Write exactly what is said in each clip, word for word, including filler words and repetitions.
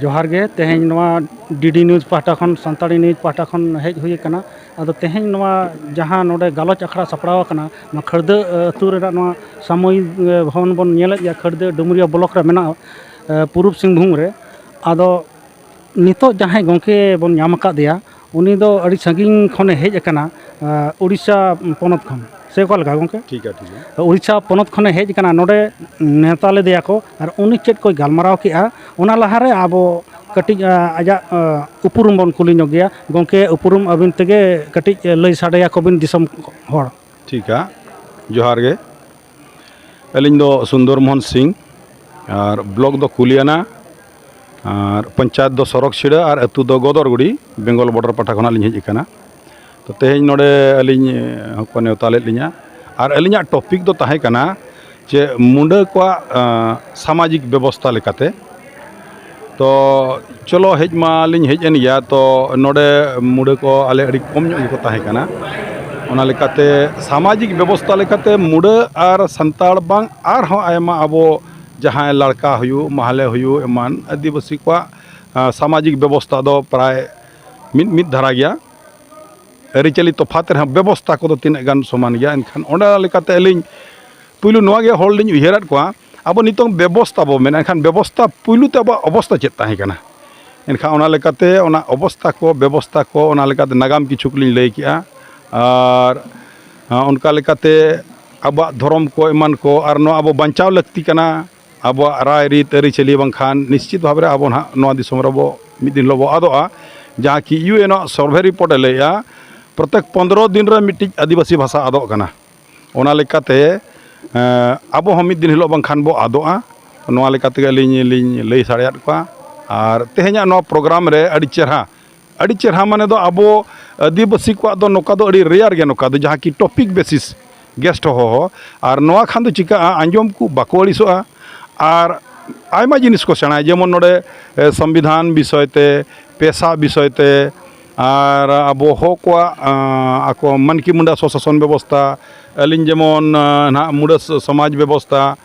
ᱡᱚᱦᱟᱨ ᱜᱮ᱾ ᱛᱮᱦᱮᱧ ᱱᱚᱣᱟ ᱰᱤᱰᱤ ᱱᱤᱭᱩᱡᱽ ᱯᱟᱦᱴᱟ ᱠᱷᱚᱱ, ᱥᱟᱱᱛᱟᱲᱤ ᱱᱤᱭᱩᱡᱽ ᱯᱟᱦᱴᱟ ᱠᱷᱚᱱ ᱦᱮᱡ ᱦᱩᱭ ᱟᱠᱟᱱᱟ᱾ ᱟᱫᱚ ᱛᱮᱦᱮᱧ ᱱᱚᱣᱟ ᱡᱟᱦᱟᱸ ᱱᱚᱰᱮ ᱜᱟᱞᱚᱪ ᱟᱠᱷᱲᱟ ᱥᱟᱯᱲᱟᱣ ᱟᱠᱟᱱᱟ, ᱱᱚᱣᱟ ᱠᱷᱟᱹᱲᱫᱟᱹ ᱟᱹᱛᱩ ᱨᱮᱱᱟᱜ ᱱᱚᱣᱟ ᱥᱟᱢᱚᱭᱤᱠ ᱵᱷᱚᱵᱚᱱ ᱵᱚᱱ ᱧᱮᱞᱮᱫ ᱜᱮᱭᱟ, ᱠᱷᱟᱹᱲᱫᱟᱹ ᱰᱩᱢᱩᱨᱤᱭᱟ ᱵᱞᱚᱠ ᱨᱮ ᱢᱮᱱᱟᱜᱼᱟ, ᱯᱩᱨᱩᱵ ᱥᱤᱝᱵᱷᱩᱢ ᱨᱮ᱾ ᱟᱫᱚ ᱱᱤᱛᱚᱜ ᱡᱟᱦᱟᱸᱭ ᱜᱚᱢᱠᱮ ᱵᱚᱱ ᱧᱟᱢ ᱟᱠᱟᱫᱮᱭᱟ, ᱩᱱᱤ ᱫᱚ ᱟᱹᱰᱤ ᱥᱟᱺᱜᱤᱧ ᱠᱷᱚᱱᱮ ᱦᱮᱡ ᱟᱠᱟᱱᱟ, ᱟᱸ, ᱩᱲᱤᱥᱥᱟ ᱯᱚᱱᱚᱛ ᱠᱷᱚᱱ, ᱥᱮ ᱚᱠᱟ ᱞᱮᱠᱟ ᱜᱚᱢᱠᱮ? ᱴᱷᱤᱠᱟ, ᱴᱷᱤᱠᱟ᱾ ᱩᱲᱤᱥᱥᱟ ᱯᱚᱱᱚᱛ ᱠᱷᱚᱱᱮ ᱦᱮᱡ ᱟᱠᱟᱱᱟ, ᱱᱚᱰᱮ ᱱᱮᱣᱛᱟ ᱞᱮᱫᱮᱭᱟ ᱠᱚ, ᱟᱨ ᱩᱱᱤ ᱪᱮᱫ ᱠᱚᱭ ᱜᱟᱞᱢᱟᱨᱟᱣ ᱠᱮᱜᱼᱟ, ᱚᱱᱟ ᱞᱟᱦᱟᱨᱮ ᱟᱵᱚ ᱠᱟᱹᱴᱤᱡ, ᱟᱸ, ᱟᱡᱟᱜ, ᱟᱸ, ᱩᱯᱨᱩᱢ ᱵᱚᱱ ᱠᱩᱞᱤ ᱧᱚᱜ ᱜᱮᱭᱟ᱾ ᱜᱚᱢᱠᱮ, ᱩᱯᱨᱩᱢ ᱟᱹᱵᱤᱱ ᱛᱮᱜᱮ ᱠᱟᱹᱴᱤᱡ ᱞᱟᱹᱭ ᱥᱟᱰᱮᱭᱟᱠᱚ ᱵᱤᱱ ᱫᱤᱥᱚᱢ ᱦᱚᱲ᱾ ᱴᱷᱤᱠᱟ, ᱡᱚᱦᱟᱨ ᱜᱮ᱾ ᱟᱹᱞᱤᱧ ᱫᱚ ᱥᱩᱱᱫᱚᱨ ᱢᱳᱦᱚᱱ ᱥᱤᱝ, ᱟᱨ ᱵᱞᱚᱠ ᱫᱚ ᱠᱩᱞᱤᱭᱟᱱᱟ, ᱟᱨ ᱯᱚᱧᱪᱟᱭᱮᱛ ᱫᱚ ᱥᱚᱨᱚᱠ ᱪᱷᱤᱲᱟᱹ, ᱟᱨ ᱟᱹᱛᱩ ᱫᱚ ᱜᱚᱫᱚᱨᱜᱩᱲᱤ, ᱵᱮᱝᱜᱚᱞ ᱵᱚᱰᱟᱨ ᱯᱟᱦᱴᱟ ᱠᱷᱚᱱᱟᱜ ᱞᱤᱧ ᱦᱮᱡ ᱟᱠᱟᱱᱟ᱾ ᱛᱚ, ᱛᱮᱦᱮᱧ ᱱᱚᱰᱮ ᱟᱹᱞᱤᱧ, ᱮ, ᱦᱚᱸᱠᱚ ᱱᱮᱣᱛᱟ ᱞᱮᱫ ᱞᱤᱧᱟ, ᱟᱨ ᱟᱹᱞᱤᱧᱟᱜ ᱴᱚᱯᱤᱠ ᱫᱚ ᱛᱟᱦᱮᱸ ᱠᱟᱱᱟ ᱡᱮ ᱢᱩᱰᱟᱹ ᱠᱚᱣᱟᱜ, ᱮ, ᱥᱟᱢᱟᱡᱤᱠ ᱵᱮᱵᱚᱥᱛᱷᱟ ᱞᱮᱠᱟᱛᱮ᱾ ᱛᱚ, ᱪᱚᱞᱚ, ᱦᱮᱡ ᱢᱟᱞᱤᱧ ᱦᱮᱡ ᱮᱱ ᱜᱮᱭᱟ᱾ ᱛᱚ, ᱱᱚᱰᱮ ᱢᱩᱰᱟᱹ ᱠᱚ ᱟᱞᱮ ᱟᱹᱰᱤ ᱠᱚᱢ ᱧᱚᱜ ᱜᱮᱠᱚ ᱛᱟᱦᱮᱸ ᱠᱟᱱᱟ᱾ ᱚᱱᱟ ᱞᱮᱠᱟᱛᱮ ᱥᱟᱢᱟᱡᱤᱠ ᱵᱮᱵᱚᱥᱛᱷᱟ ᱞᱮᱠᱟᱛᱮ ᱢᱩᱰᱟᱹ ᱟᱨ ᱥᱟᱱᱛᱟᱲ ᱵᱟᱝ ᱟᱨᱦᱚᱸ ᱟᱭᱢᱟ ᱟᱵᱚ ᱡᱟᱦᱟᱸᱭ ᱞᱟᱲᱠᱟ ᱦᱩᱭᱩᱜ, ᱢᱟᱦᱞᱮ ᱦᱩᱭᱩᱜ, ᱮᱢᱟᱱ ᱟᱹᱫᱤᱵᱟᱹᱥᱤ ᱠᱚᱣᱟᱜ, ᱟ, ᱥᱟᱢᱟᱡᱤᱠ ᱵᱮᱵᱚᱥᱛᱷᱟ ᱫᱚ ᱯᱨᱟᱭ ᱢᱤᱫ ᱢᱤᱫ ᱫᱷᱟᱨᱟ ᱜᱮᱭᱟ᱾ ᱟᱹᱨᱤᱪᱟᱹᱞᱤ ᱛᱚᱯᱷᱟᱛ ᱨᱮᱦᱚᱸ ᱵᱮᱵᱚᱥᱛᱷᱟ ᱠᱚᱫᱚ ᱛᱤᱱᱟᱹᱜ ᱜᱟᱱ ᱥᱚᱢᱟᱱ ᱜᱮᱭᱟ᱾ ᱮᱱᱠᱷᱟᱱ ᱚᱱᱟ ᱞᱮᱠᱟᱛᱮ ᱟᱹᱞᱤᱧ ᱯᱩᱭᱞᱩ ᱱᱚᱣᱟ ᱜᱮ ᱦᱚᱲ ᱞᱤᱧ ᱩᱭᱦᱟᱹᱨᱟᱫ ᱠᱚᱣᱟ, ᱟᱵᱚ ᱱᱤᱛᱚᱝ ᱵᱮᱵᱚᱥᱛᱷᱟ ᱵᱚ ᱢᱮᱱᱟ, ᱮᱱᱠᱷᱟᱱ ᱵᱮᱵᱚᱥᱛᱷᱟ ᱯᱩᱭᱞᱩ ᱛᱮ ᱟᱵᱚᱣᱟᱜ ᱚᱵᱚᱥᱛᱷᱟ ᱪᱮᱫ ᱛᱟᱦᱮᱸ ᱠᱟᱱᱟ? ᱮᱱᱠᱷᱟᱱ ᱚᱱᱟ ᱞᱮᱠᱟᱛᱮ ᱚᱱᱟ ᱚᱵᱚᱥᱛᱷᱟ ᱠᱚ, ᱵᱮᱵᱚᱥᱛᱷᱟ ᱠᱚ, ᱚᱱᱟ ᱞᱮᱠᱟᱛᱮ ᱱᱟᱜᱟᱢ ᱠᱤᱪᱷᱩ ᱠᱚᱞᱤᱧ ᱞᱟᱹᱭ ᱠᱮᱜᱼᱟ᱾ ᱟᱨ, ᱟᱸ, ᱚᱱᱠᱟ ᱞᱮᱠᱟᱛᱮ ᱟᱵᱚᱣᱟᱜ ᱫᱷᱚᱨᱚᱢ ᱠᱚ, ᱮᱢᱟᱱ ᱠᱚ, ᱟᱨ ᱱᱚᱣᱟ ᱟᱵᱚ ᱵᱟᱧᱪᱟᱣ ᱞᱟᱹᱠᱛᱤ ᱠᱟᱱᱟ, ᱟᱵᱚᱣᱟᱜ ᱨᱟᱭ ᱨᱤᱛ ᱟᱹᱨᱤᱪᱟᱹᱞᱤ, ᱵᱟᱝᱠᱷᱟᱱ ᱱᱤᱥᱪᱤᱛ ᱵᱷᱟᱵᱽ ᱨᱮ ᱟᱵᱚ ᱱᱟᱦᱟᱜ ᱱᱚᱣᱟ ᱫᱤᱥᱚᱢ ᱨᱮᱵᱚ ᱢᱤᱫ ᱫᱤᱱ ᱦᱤᱞᱳᱜ ᱵᱚ ᱟᱫᱚᱜᱼᱟ᱾ ᱡᱟᱦᱟᱸ ᱠᱤ ᱤᱭᱩ ᱮᱱ ᱟᱜ ᱥᱚᱨᱵᱷᱮ ᱨᱤᱯᱳᱨᱴ ᱮ ᱞᱟᱹᱭᱮᱜᱼᱟ, ᱯᱨᱚᱛᱮᱠ ᱯᱚᱱᱫᱽᱨᱚ ᱫᱤᱱ ᱨᱮ ᱢᱤᱫᱴᱤᱡ ᱟᱹᱫᱤᱵᱟᱹᱥᱤ ᱵᱷᱟᱥᱟ ᱟᱫᱚᱜ ᱠᱟᱱᱟ᱾ ᱚᱱᱟ ᱞᱮᱠᱟᱛᱮ, ᱮᱸ, ᱟᱵᱚ ᱦᱚᱸ ᱢᱤᱫ ᱫᱤᱱ ᱦᱤᱞᱳᱜ ᱵᱟᱝᱠᱷᱟᱱ ᱵᱚ ᱟᱫᱚᱜᱼᱟ᱾ ᱱᱚᱣᱟ ᱞᱮᱠᱟ ᱛᱮᱜᱮ ᱟᱹᱞᱤᱧ ᱞᱤᱧ ᱞᱟᱹᱭ ᱥᱟᱰᱮᱭᱟᱫ ᱠᱚᱣᱟ᱾ ᱟᱨ ᱛᱮᱦᱮᱧᱟᱜ ᱱᱚᱣᱟ ᱯᱨᱳᱜᱨᱟᱢ ᱨᱮ ᱟᱹᱰᱤ ᱪᱮᱦᱨᱟ, ᱟᱹᱰᱤ ᱪᱮᱦᱨᱟ ᱢᱟᱱᱮ ᱫᱚ ᱟᱵᱚ ᱟᱹᱫᱤᱵᱟᱹᱥᱤ ᱠᱚᱣᱟᱜ ᱫᱚ ᱱᱚᱝᱠᱟ ᱫᱚ ᱟᱹᱰᱤ ᱨᱮᱭᱟᱨ ᱜᱮᱭᱟ, ᱱᱚᱝᱠᱟ ᱫᱚ ᱡᱟᱦᱟᱸ ᱠᱤ ᱴᱚᱯᱤᱠ ᱵᱮᱥᱤᱥ ᱜᱮᱥᱴ ᱦᱚᱦᱚ᱾ ᱟᱨ ᱱᱚᱣᱟ ᱠᱷᱟᱱ ᱫᱚ ᱪᱤᱠᱟᱹᱜᱼᱟ, ᱟᱸᱡᱚᱢ ᱠᱚ ᱵᱟᱠᱚ ᱟᱹᱲᱤᱥᱚᱜᱼᱟ᱾ ᱟᱨ ᱟᱭᱢᱟ ᱡᱤᱱᱤᱥ ᱠᱚ ᱥᱮᱬᱟᱭᱟ, ᱡᱮᱢᱚᱱ ᱱᱚᱰᱮ ᱮ, ᱥᱚᱝᱵᱤᱫᱷᱟᱱ ᱵᱤᱥᱚᱭ ᱛᱮ, ᱯᱮᱥᱟ ᱵᱤᱥᱚᱭ ᱛᱮ, ᱟᱨ ᱟᱵᱚ ᱦᱚᱲ ᱠᱚᱣᱟᱜ ᱟᱸ, ᱟᱠᱚ ᱢᱟᱱᱠᱤ ᱢᱩᱱᱰᱟ ᱥᱚᱥᱟᱥᱚᱱ ᱵᱮᱵᱚᱥᱛᱷᱟ, ᱟᱹᱞᱤᱧ ᱡᱮᱢᱚᱱ ᱟᱸ, ᱱᱟᱦᱟᱜ ᱢᱩᱰᱟᱹ ᱥᱚ- ᱥᱚᱢᱟᱡᱽ ᱵᱮᱵᱚᱥᱛᱷᱟ,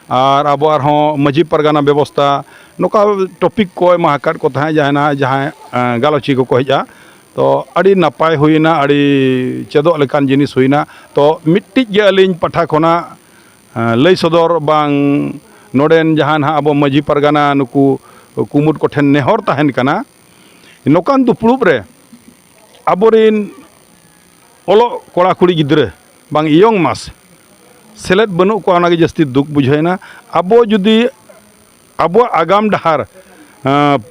ᱟᱨ ᱟᱵᱚ ᱟᱨᱦᱚᱸ ᱢᱟᱹᱡᱷᱤ ᱯᱟᱨᱜᱟᱱᱟ ᱵᱮᱵᱚᱥᱛᱷᱟ, ᱱᱚᱝᱠᱟ ᱴᱚᱯᱤᱠ ᱠᱚ ᱮᱢᱟ ᱟᱠᱟᱫ ᱠᱚ ᱛᱟᱦᱮᱸᱫ ᱡᱟᱦᱟᱸᱭ ᱱᱟᱦᱟᱜ ᱡᱟᱦᱟᱸᱭ ᱟᱸ, ᱜᱟᱞᱚᱪᱤᱭᱟᱹ ᱠᱚᱠᱚ ᱦᱮᱡᱼᱟ᱾ ᱛᱚ ᱟᱹᱰᱤ ᱱᱟᱯᱟᱭ ᱦᱩᱭᱱᱟ, ᱟᱹᱰᱤ ᱪᱮᱫᱚᱜ ᱞᱮᱠᱟᱱ ᱡᱤᱱᱤᱥ ᱦᱩᱭᱱᱟ᱾ ᱛᱚ ᱢᱤᱫᱴᱤᱡ ᱜᱮ ᱟᱹᱞᱤᱧ ᱯᱟᱦᱴᱟ ᱠᱷᱚᱱᱟᱜ ᱮᱸ, ᱞᱟᱹᱭ ᱥᱚᱫᱚᱨ ᱵᱟᱝ ᱱᱚᱰᱮᱱ ᱡᱟᱦᱟᱸ ᱱᱟᱦᱟᱜ ᱟᱵᱚ ᱢᱟᱹᱡᱷᱤ ᱯᱟᱨᱜᱟᱱᱟ ᱱᱩᱠᱩ ᱠᱩᱢᱩᱴ ᱠᱚᱴᱷᱮᱱ ᱱᱮᱦᱚᱨ ᱛᱟᱦᱮᱱ ᱠᱟᱱᱟ, ᱱᱚᱝᱠᱟᱱ ᱫᱩᱯᱲᱩᱵ ᱨᱮ ᱟᱵᱚᱨᱤᱱ ᱚᱞᱚᱜ ᱠᱚᱲᱟ ᱠᱩᱲᱤ ᱜᱤᱫᱽᱨᱟᱹ ᱵᱟᱝ ᱤᱭᱚᱝ ᱢᱟᱥ ᱥᱮᱞᱮᱫ ᱵᱟᱹᱱᱩᱜ ᱠᱚᱣᱟ, ᱚᱱᱟᱜᱮ ᱡᱟᱹᱥᱛᱤ ᱫᱩᱠ ᱵᱩᱡᱷᱟᱹᱣᱮᱱᱟ᱾ ᱟᱵᱚ ᱡᱩᱫᱤ ᱟᱵᱚᱣᱟᱜ ᱟᱜᱟᱢ ᱰᱟᱦᱟᱨ ᱮᱸ,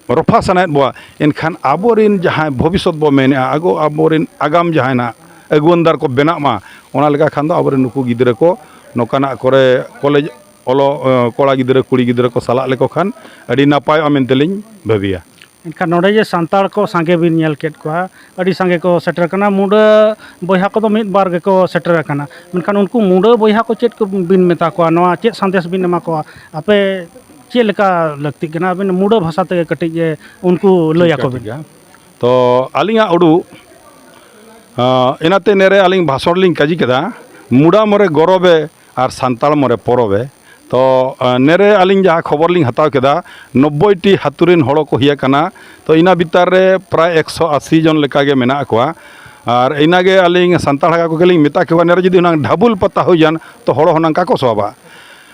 ᱨᱚᱯᱷᱟ ᱥᱟᱱᱟᱭᱮᱫ ᱵᱚᱣᱟ, ᱮᱱᱠᱷᱟᱱ ᱟᱵᱚᱨᱤᱱ ᱡᱟᱦᱟᱸᱭ ᱵᱷᱚᱵᱤᱥᱥᱚᱛ ᱵᱚ ᱢᱮᱱᱮᱜᱼᱟ, ᱟᱜᱚ ᱟᱵᱚᱨᱤᱱ ᱟᱜᱟᱢ ᱡᱟᱦᱟᱸᱭ ᱱᱟᱜ ᱟᱹᱜᱩᱣᱟᱹᱱᱫᱟᱨ ᱠᱚ ᱵᱮᱱᱟᱜ ᱢᱟ, ᱚᱱᱟ ᱞᱮᱠᱟ ᱠᱷᱟᱱ ᱫᱚ ᱟᱵᱚᱨᱮᱱ ᱱᱩᱠᱩ ᱜᱤᱫᱽᱨᱟᱹ ᱠᱚ ᱱᱚᱝᱠᱟᱱᱟᱜ ᱠᱚᱨᱮ ᱠᱚᱞᱮᱡᱽ ᱚᱞᱚᱜ, ᱮ, ᱠᱚᱲᱟ ᱜᱤᱫᱽᱨᱟᱹ ᱠᱩᱲᱤ ᱜᱤᱫᱽᱨᱟᱹ ᱠᱚ ᱥᱟᱞᱟᱜ ᱞᱮᱠᱚ ᱠᱷᱟᱱ ᱟᱹᱰᱤ ᱱᱟᱯᱟᱭᱚᱜᱼᱟ ᱢᱮᱱᱛᱮ ᱞᱤᱧ ᱵᱷᱟᱹᱵᱤᱭᱟ᱾ ᱮᱱᱠᱷᱟᱱ ᱱᱚᱰᱮ ᱡᱮ ᱥᱟᱱᱛᱟᱲ ᱠᱚ ᱥᱟᱸᱜᱮ ᱵᱤᱱ ᱧᱮᱞ ᱠᱮᱫ ᱠᱚᱣᱟ, ᱟᱹᱰᱤ ᱥᱟᱸᱜᱮ ᱠᱚ ᱥᱮᱴᱮᱨ ᱟᱠᱟᱱᱟ, ᱢᱩᱰᱟᱹ ᱵᱚᱭᱦᱟ ᱠᱚᱫᱚ ᱢᱤᱫ ᱵᱟᱨ ᱜᱮᱠᱚ ᱥᱮᱴᱮᱨ ᱟᱠᱟᱱᱟ, ᱢᱮᱱᱠᱷᱟᱱ ᱩᱱᱠᱩ ᱢᱩᱰᱟᱹ ᱵᱚᱭᱦᱟ ᱠᱚ ᱪᱮᱫ ᱠᱚ ᱵᱤᱱ ᱢᱮᱛᱟ ᱠᱚᱣᱟ, ᱱᱚᱣᱟ ᱪᱮᱫ ᱥᱟᱸᱫᱮᱥ ᱵᱤᱱ ᱮᱢᱟ ᱠᱚᱣᱟ? ᱟᱯᱮ ᱪᱮᱫ ᱞᱮᱠᱟ ᱞᱟᱹᱠᱛᱤᱜ ᱠᱟᱱᱟ? ᱟᱹᱵᱤᱱ ᱢᱩᱰᱟᱹ ᱵᱷᱟᱥᱟ ᱛᱮᱜᱮ ᱠᱟᱹᱴᱤᱡ ᱩᱱᱠᱩ ᱞᱟᱹᱭ ᱴᱷᱤᱠᱟ, ᱟᱠᱚ ᱵᱤᱱ᱾ ᱴᱷᱤᱠᱟ᱾ ᱛᱚ ᱟᱹᱞᱤᱧᱟᱜ ᱩᱰᱩᱠ, ᱟᱸ, ᱮᱱᱟᱛᱮ ᱱᱮᱨᱮ ᱟᱹᱞᱤᱧ ᱵᱷᱟᱥᱚᱱ ᱞᱤᱧ ᱠᱟᱹᱡᱤ ᱠᱮᱫᱟ, ᱢᱩᱰᱟ ᱢᱚᱨᱮ ᱜᱚᱨᱚᱵᱮ ᱟᱨ ᱥᱟᱱᱛᱟᱲ ᱢᱚᱨᱮ ᱯᱚᱨᱚᱵᱮ᱾ ᱛᱚ, ᱟᱸ, ᱱᱮᱨᱮ ᱟᱹᱞᱤᱧ ᱡᱟᱦᱟᱸ ᱠᱷᱚᱵᱚᱨ ᱞᱤᱧ ᱦᱟᱛᱟᱣ ᱠᱮᱫᱟ, ᱱᱚᱵᱵᱳᱭ ᱴᱤ ᱟᱹᱛᱩ ᱨᱮᱱ ᱦᱚᱲ ᱠᱚ ᱦᱩᱭ ᱟᱠᱟᱱᱟ᱾ ᱛᱚ ᱤᱱᱟ ᱵᱷᱤᱛᱟᱨ ᱨᱮ ᱯᱨᱟᱭ ᱮᱠᱥᱚ ᱟᱥᱤ ᱡᱚᱱ ᱞᱮᱠᱟ ᱜᱮ ᱢᱮᱱᱟᱜ ᱠᱚᱣᱟ᱾ ᱟᱨ ᱤᱱᱟᱜᱮ ᱟᱹᱞᱤᱧ ᱥᱟᱱᱛᱟᱲ ᱦᱟᱜᱟ ᱠᱚᱜᱮ ᱞᱤᱧ ᱢᱮᱛᱟ ᱠᱚᱣᱟ, ᱱᱮᱨᱮ ᱡᱩᱫᱤ ᱦᱩᱱᱟᱝ ᱰᱷᱟᱵᱩᱞ ᱯᱟᱛᱟ ᱦᱩᱭ ᱡᱟᱱ, ᱛᱚ ᱦᱚᱲ ᱦᱚᱸ ᱱᱚᱝᱠᱟ ᱠᱚ ᱥᱚᱵᱷᱟᱜᱼᱟ᱾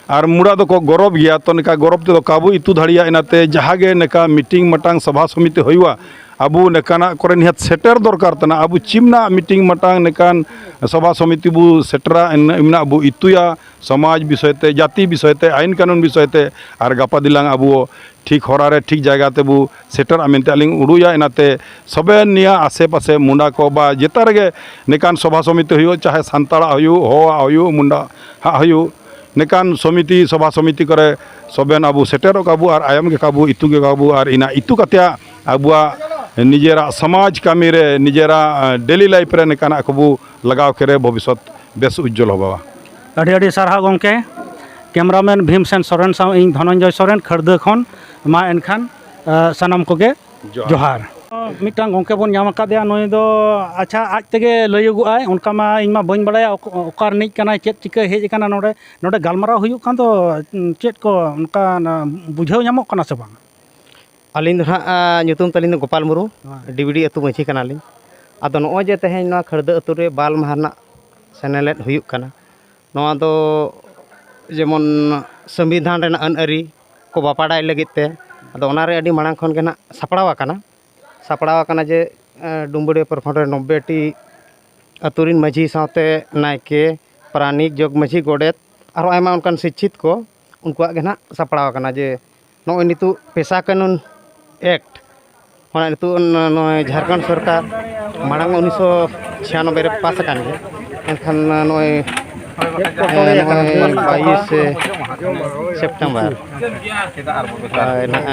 ᱟᱨ ᱢᱩᱰᱟ ᱫᱚᱠᱚ ᱜᱚᱨᱚᱵᱽ ᱜᱮᱭᱟ, ᱛᱚ ᱱᱚᱝᱠᱟ ᱜᱚᱨᱚᱵᱽ ᱛᱮᱫᱚ ᱠᱟᱵᱩ ᱤᱛᱩ ᱫᱟᱲᱮᱭᱟᱜᱼᱟ᱾ ᱤᱱᱟᱛᱮ ᱡᱟᱦᱟᱸ ᱜᱮ ᱱᱚᱝᱠᱟ ᱢᱤᱴᱤᱝ ᱢᱟᱴᱟᱝ ᱥᱚᱵᱷᱟ ᱥᱚᱢᱤᱛᱤ ᱦᱩᱭᱩᱜᱼᱟ, ᱟᱵᱚ ᱱᱚᱝᱠᱟᱱᱟᱜ ᱠᱚᱨᱮ ᱱᱤᱦᱟᱹᱛ ᱥᱮᱴᱮᱨ ᱫᱚᱨᱠᱟᱨ ᱛᱟᱱᱟ᱾ ᱟᱵᱚ ᱪᱤᱢᱱᱟ ᱢᱤᱴᱤᱝ ᱢᱟᱴᱟᱝ ᱱᱚᱝᱠᱟᱱ ᱥᱚᱵᱷᱟ ᱥᱚᱢᱤᱛᱤ ᱵᱚ ᱥᱮᱴᱮᱨᱟ, ᱤᱱᱟᱹ ᱢᱮᱱᱟᱜ ᱵᱚ ᱤᱛᱩᱭᱟ, ᱥᱚᱢᱟᱡᱽ ᱵᱤᱥᱚᱭ ᱛᱮ, ᱡᱟᱹᱛᱤ ᱵᱤᱥᱚᱭ ᱛᱮ, ᱟᱹᱭᱤᱱ ᱠᱟᱹᱱᱩᱱ ᱵᱤᱥᱚᱭ ᱛᱮ, ᱟᱨ ᱜᱟᱯᱟ ᱫᱤᱞᱟᱝ ᱟᱵᱚ ᱴᱷᱤᱠ ᱦᱚᱨᱟ ᱨᱮ ᱴᱷᱤᱠ ᱡᱟᱭᱜᱟ ᱛᱮᱵᱚ ᱥᱮᱴᱮᱨᱚᱜᱼᱟ ᱢᱮᱱᱛᱮ ᱟᱹᱞᱤᱧ ᱩᱰᱩᱭᱟ᱾ ᱤᱱᱟᱛᱮ ᱥᱚᱵᱮ ᱱᱤᱭᱟᱹ ᱟᱥᱮ ᱯᱟᱥᱮ ᱢᱩᱱᱰᱟ ᱠᱚ ᱵᱟ ᱡᱮᱛᱟ ᱨᱮᱜᱮ ᱱᱤᱠᱟᱱ ᱥᱚᱵᱷᱟ ᱥᱚᱢᱤᱛᱤ ᱦᱩᱭᱩᱜ, ᱪᱟᱦᱮ ᱥᱟᱱᱛᱟᱲᱟᱜ ᱦᱩᱭᱩᱜ, ᱦᱚᱣᱟᱜ ᱦᱩᱭᱩᱜ, ᱢᱩᱱᱰᱟ ᱦᱟᱜ ᱦᱩᱭᱩᱜ, ᱱᱮᱠᱟᱱ ᱥᱚᱢᱤᱛᱤ, ᱥᱚᱵᱷᱟ ᱥᱚᱢᱤᱛᱤ ᱠᱚᱨᱮ ᱥᱚᱵᱮᱱ ᱟᱵᱚ ᱥᱮᱴᱮᱨᱚᱜ ᱠᱟᱵᱚ ᱟᱨ ᱟᱭᱟᱢ ᱜᱮ ᱠᱟᱵᱚ, ᱤᱛᱩ ᱜᱮ ᱠᱟᱵᱚ ᱟᱨ ᱤᱱᱟ ᱤᱛᱩ ᱠᱟᱛᱮ ᱟᱵᱚᱣᱟᱜ ᱱᱤᱡᱮᱨᱟᱜ ᱥᱚᱢᱟᱡᱽ ᱠᱟᱹᱢᱤ ᱨᱮ, ᱱᱤᱡᱮᱨᱟᱜ ᱰᱮᱞᱤ ᱞᱟᱭᱤᱯᱷ ᱨᱮ ᱱᱮᱠᱟᱱᱟᱜ ᱠᱚᱵᱚ ᱞᱟᱜᱟᱣ ᱠᱮᱨᱮ ᱵᱷᱚᱵᱤᱥᱥᱚᱛ ᱵᱮᱥ ᱩᱡᱡᱚᱞ ᱦᱚᱵᱟᱣᱟ᱾ ᱟᱹᱰᱤ ᱟᱹᱰᱤ ᱥᱟᱨᱦᱟᱣ ᱜᱚᱢᱠᱮ᱾ ᱠᱮᱢᱨᱟᱢᱮᱱ ᱵᱷᱤᱢᱥᱮᱱ ᱥᱚᱨᱮᱱ ᱥᱟᱶ ᱤᱧ ᱫᱷᱚᱱᱚᱱᱡᱚᱭ ᱥᱚᱨᱮᱱ, ᱠᱷᱟᱹᱲᱫᱟᱹ ᱠᱷᱚᱱ᱾ ᱢᱟ ᱮᱱᱠᱷᱟᱱ, ᱟ, ᱥᱟᱱᱟᱢ ᱠᱚᱜᱮ ᱡᱚᱦᱟᱨ᱾ ᱡᱚᱦᱟᱨ᱾ ᱢᱤᱫᱴᱟᱝ ᱜᱚᱢᱠᱮ ᱵᱚᱱ ᱧᱟᱢ ᱟᱠᱟᱫᱮᱭᱟ, ᱱᱩᱭ ᱫᱚ ᱟᱪᱪᱷᱟ ᱟᱡ ᱛᱮᱜᱮ ᱞᱟᱹᱭᱟᱹᱜᱚᱜᱼᱟᱭ, ᱚᱱᱠᱟ ᱢᱟ ᱤᱧ ᱢᱟ ᱵᱟᱹᱧ ᱵᱟᱲᱟᱭᱟ ᱚᱠ-, ᱚᱠᱟ ᱨᱤᱱᱤᱡ ᱠᱟᱱᱟᱭ, ᱪᱮᱫ ᱪᱤᱠᱟᱹ ᱦᱮᱡ ᱟᱠᱟᱱᱟ ᱱᱚᱰᱮ, ᱱᱚᱰᱮ ᱜᱟᱞᱢᱟᱨᱟᱣ ᱦᱩᱭᱩᱜ ᱠᱟᱱ ᱫᱚ, ᱪᱮᱫ ᱠᱚ ᱚᱱᱠᱟ ᱵᱩᱡᱷᱟᱹᱣ ᱧᱟᱢᱚᱜ ᱠᱟᱱᱟ ᱥᱮ ᱵᱟᱝ? ᱟᱹᱞᱤᱧ ᱫᱚ ᱦᱟᱸᱜ, ᱟ, ᱧᱩᱛᱩᱢ ᱛᱟᱹᱞᱤᱧ ᱫᱚ ᱜᱳᱯᱟᱞ ᱢᱩᱨᱢᱩ, ᱦᱮᱸ᱾ ᱰᱤᱵᱤᱰᱤ ᱟᱹᱛᱩ ᱢᱟᱹᱡᱷᱤ ᱠᱟᱱᱟᱞᱤᱧ᱾ ᱟᱫᱚ ᱱᱚᱜᱼᱚᱭ ᱡᱮ ᱛᱮᱦᱮᱧ ᱱᱚᱣᱟ ᱠᱷᱟᱹᱲᱫᱟᱹ ᱟᱹᱛᱩ ᱨᱮ ᱵᱟᱞ ᱢᱟᱦᱟ ᱨᱮᱱᱟᱜ ᱥᱮᱱᱮᱞᱮᱫ ᱦᱩᱭᱩᱜ ᱠᱟᱱᱟ, ᱱᱚᱣᱟ ᱫᱚ ᱡᱮᱢᱚᱱ ᱥᱚᱝᱵᱤᱫᱷᱟᱱ ᱨᱮᱱᱟᱜ ᱟᱹᱱ ᱟᱹᱨᱤ ᱠᱚ ᱵᱟᱯᱟᱲᱟᱭ ᱞᱟᱹᱜᱤᱫ ᱛᱮ, ᱟᱫᱚ ᱚᱱᱟ ᱨᱮ ᱟᱹᱰᱤ ᱢᱟᱲᱟᱝ ᱠᱷᱚᱱ ᱜᱮ ᱱᱟᱜ ᱥᱟᱯᱲᱟᱣ ᱟᱠᱟᱱᱟ, ᱥᱟᱯᱲᱟᱣ ᱟᱠᱟᱱᱟ ᱡᱮ, ᱮ, ᱰᱩᱢᱵᱟᱹᱲᱤᱭᱟᱹ ᱯᱨᱚᱠᱷᱚᱸᱰ ᱨᱮ ᱱᱚᱵᱵᱳᱭ ᱴᱤ ᱟᱹᱛᱩ ᱨᱤᱱ ᱢᱟᱹᱡᱷᱤ ᱥᱟᱶᱛᱮ ᱱᱟᱭᱠᱮ, ᱯᱟᱨᱟᱱᱤᱠ, ᱡᱚᱜᱽ ᱢᱟᱹᱡᱷᱤ, ᱜᱚᱰᱮᱛ, ᱟᱨᱦᱚᱸ ᱟᱭᱢᱟ ᱚᱱᱠᱟᱱ ᱥᱤᱪᱪᱷᱤᱛ ᱠᱚ, ᱩᱱᱠᱩᱣᱟᱜ ᱜᱮ ᱱᱟᱜ ᱥᱟᱯᱲᱟᱣ ᱟᱠᱟᱱᱟ ᱡᱮ ᱱᱚᱜᱼᱚᱭ ᱱᱤᱛᱚᱜ ᱯᱮᱥᱟ ᱠᱟᱹᱱᱩᱱ ᱮᱠᱴ, ᱚᱱᱟ ᱱᱤᱛᱚᱜ ᱱᱚ-, ᱱᱚᱜᱼᱚᱭ ᱡᱷᱟᱲᱠᱷᱚᱸᱰ ᱥᱚᱨᱠᱟᱨ ᱢᱟᱲᱟᱝ ᱩᱱᱤᱥᱥᱚ ᱪᱷᱤᱭᱟᱱᱚᱵᱵᱳᱭ ᱨᱮ ᱯᱟᱥ ᱟᱠᱟᱱ ᱜᱮᱭᱟ, ᱮᱱᱠᱷᱟᱱ ᱱᱚᱜᱼᱚᱭ, ᱦᱮᱸ, ᱱᱚᱜᱼᱚᱭ ᱵᱟᱭᱤᱥᱮ ᱥᱮᱯᱴᱮᱢᱵᱚᱨ ᱦᱳᱭ ᱱᱟᱜ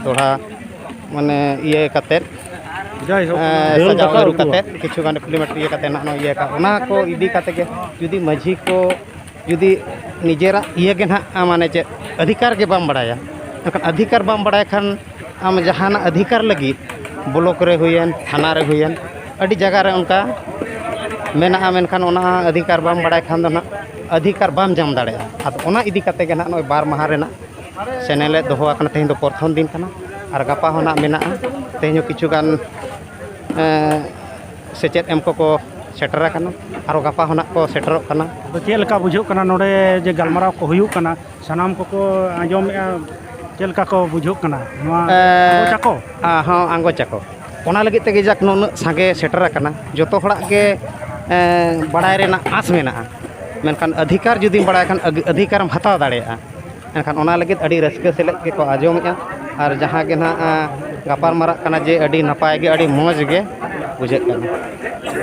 ᱫᱚᱦᱲᱟ ᱢᱟᱱᱮ ᱤᱭᱟᱹ ᱠᱟᱛᱮᱫ, ᱡᱟᱭᱦᱳᱠ, ᱮᱸ, ᱫᱟᱹᱞ ᱥᱟᱡᱟᱣ ᱫᱟᱠᱟ ᱟᱹᱨᱩ ᱩᱛᱩ᱾ ᱠᱟᱛᱮᱫ, ᱠᱤᱪᱷᱩ ᱜᱟᱱ implement ᱤᱭᱟᱹ ᱠᱟᱛᱮᱫ ᱱᱟᱜ ᱱᱚᱜᱼᱚᱭ ᱤᱭᱟᱹ ᱠᱟᱜ, ᱚᱱᱟ ᱠᱚ ᱤᱫᱤ ᱠᱟᱛᱮ ᱜᱮ ᱡᱩᱫᱤ ᱢᱟᱹᱡᱷᱤ ᱠᱚ ᱡᱩᱫᱤ ᱱᱤᱡᱮᱨᱟᱜ ᱤᱭᱟᱹ ᱜᱮ ᱱᱟᱜ, ᱢᱟᱱᱮ ᱪᱮᱫ, ᱚᱫᱷᱤᱠᱟᱨ ᱜᱮ ᱵᱟᱢ ᱵᱟᱲᱟᱭᱟ, ᱮᱱᱠᱷᱟᱱ ᱚᱫᱷᱤᱠᱟᱨ ᱵᱟᱢ ᱵᱟᱲᱟᱭ ᱠᱷᱟᱱ ᱟᱢ ᱡᱟᱦᱟᱱᱟᱜ ᱚᱫᱷᱤᱠᱟᱨ ᱞᱟᱹᱜᱤᱫ ᱵᱞᱚᱠ ᱨᱮ ᱦᱩᱭᱮᱱ, ᱛᱷᱟᱱᱟ ᱨᱮ ᱦᱩᱭᱮᱱ, ᱟᱹᱰᱤ ᱡᱟᱭᱜᱟ ᱨᱮ ᱚᱱᱠᱟ ᱢᱮᱱᱟᱜᱼᱟ, ᱢᱮᱱᱠᱷᱟᱱ ᱚᱱᱟ ᱚᱫᱷᱤᱠᱟᱨ ᱵᱟᱢ ᱵᱟᱲᱟᱭ ᱠᱷᱟᱱ ᱫᱚ ᱱᱟᱜ ᱚᱫᱷᱤᱠᱟᱨ ᱵᱟᱢ ᱧᱟᱢ ᱫᱟᱲᱮᱭᱟᱜᱼᱟ᱾ ᱟᱫᱚ ᱚᱱᱟ ᱤᱫᱤ ᱠᱟᱛᱮ ᱜᱮ ᱱᱟᱜ ᱱᱚᱜᱼᱚᱭ ᱵᱟᱨ ᱢᱟᱦᱟ ᱨᱮᱱᱟᱜ ᱥᱮᱱᱮᱞᱮᱫ ᱫᱚᱦᱚ ᱟᱠᱟᱱᱟ᱾ ᱛᱮᱦᱮᱧ ᱫᱚ ᱯᱨᱚᱛᱷᱚᱢ ᱫᱤᱱ ᱠᱟᱱᱟ ᱟᱨ ᱜᱟᱯᱟ ᱦᱚᱸ ᱱᱟᱜ ᱢᱮᱱᱟᱜᱼᱟ᱾ ᱛᱮᱦᱮᱧ ᱦᱚᱸ ᱠᱤᱪᱷᱩ ᱜᱟᱱ, ᱮᱸ, ᱥᱮᱪᱮᱫ ᱮᱢ ᱠᱚᱠᱚ ᱥᱮᱴᱮᱨ ᱟᱠᱟᱱᱟ, ᱟᱨᱚ ᱜᱟᱯᱟ ᱦᱚᱸ ᱱᱟᱜ ᱠᱚ ᱥᱮᱴᱮᱨᱚᱜ ᱠᱟᱱᱟ᱾ ᱟᱫᱚ ᱪᱮᱫ ᱞᱮᱠᱟ ᱵᱩᱡᱷᱟᱹᱜ ᱠᱟᱱᱟ ᱱᱚᱰᱮ ᱡᱮ ᱜᱟᱞᱢᱟᱨᱟᱣ ᱠᱚ ᱦᱩᱭᱩᱜ ᱠᱟᱱᱟ, ᱥᱟᱱᱟᱢ ᱠᱚᱠᱚ ᱟᱸᱡᱚᱢᱮᱫᱼᱟ, ᱪᱮᱫ ᱞᱮᱠᱟ ᱠᱚ ᱵᱩᱡᱷᱟᱹᱜ ᱠᱟᱱᱟ ᱱᱚᱣᱟ ᱮᱸ, ᱟᱸᱜᱚᱪ ᱟᱠᱚ? ᱟ, ᱦᱚᱸ, ᱟᱸᱜᱚᱪ ᱟᱠᱚ᱾ ᱚᱱᱟ ᱞᱟᱹᱜᱤᱫ ᱛᱮᱜᱮ ᱡᱟᱠ ᱱᱩᱱᱟᱹᱜ ᱥᱟᱸᱜᱮ ᱥᱮᱴᱮᱨ ᱟᱠᱟᱱᱟ, ᱡᱚᱛᱚ ᱦᱚᱲᱟᱜ ᱜᱮ, ᱮᱸ, ᱵᱟᱲᱟᱭ ᱨᱮᱱᱟᱜ ᱟᱸᱥ ᱢᱮᱱᱟᱜᱼᱟ᱾ ᱢᱮᱱᱠᱷᱟᱱ ᱚᱫᱷᱤᱠᱟᱨ ᱡᱩᱫᱤᱢ ᱵᱟᱲᱟᱭ ᱠᱷᱟᱱ ᱟᱹᱜ-, ᱚᱫᱷᱤᱠᱟᱨᱮᱢ ᱦᱟᱛᱟᱣ ᱫᱟᱲᱮᱭᱟᱜᱼᱟ᱾ ᱮᱱᱠᱷᱟᱱ ᱚᱱᱟ ᱞᱟᱹᱜᱤᱫ ᱟᱹᱰᱤ ᱨᱟᱹᱥᱠᱟᱹ ᱥᱮᱞᱮᱫ ᱜᱮᱠᱚ ᱟᱸᱡᱚᱢᱮᱫᱼᱟ᱾ ᱟᱨ ᱡᱟᱦᱟᱸ ᱜᱮ ᱱᱟᱦᱟᱜ, ᱟᱸ, ᱜᱟᱯᱟᱞ ᱢᱟᱨᱟᱜ ᱠᱟᱱᱟ ᱡᱮ ᱟᱹᱰᱤ ᱱᱟᱯᱟᱭ ᱜᱮ, ᱟᱹᱰᱤ ᱢᱚᱡᱽ ᱜᱮ, ᱵᱩᱡᱷᱟᱹᱜ ᱠᱟᱱᱟ᱾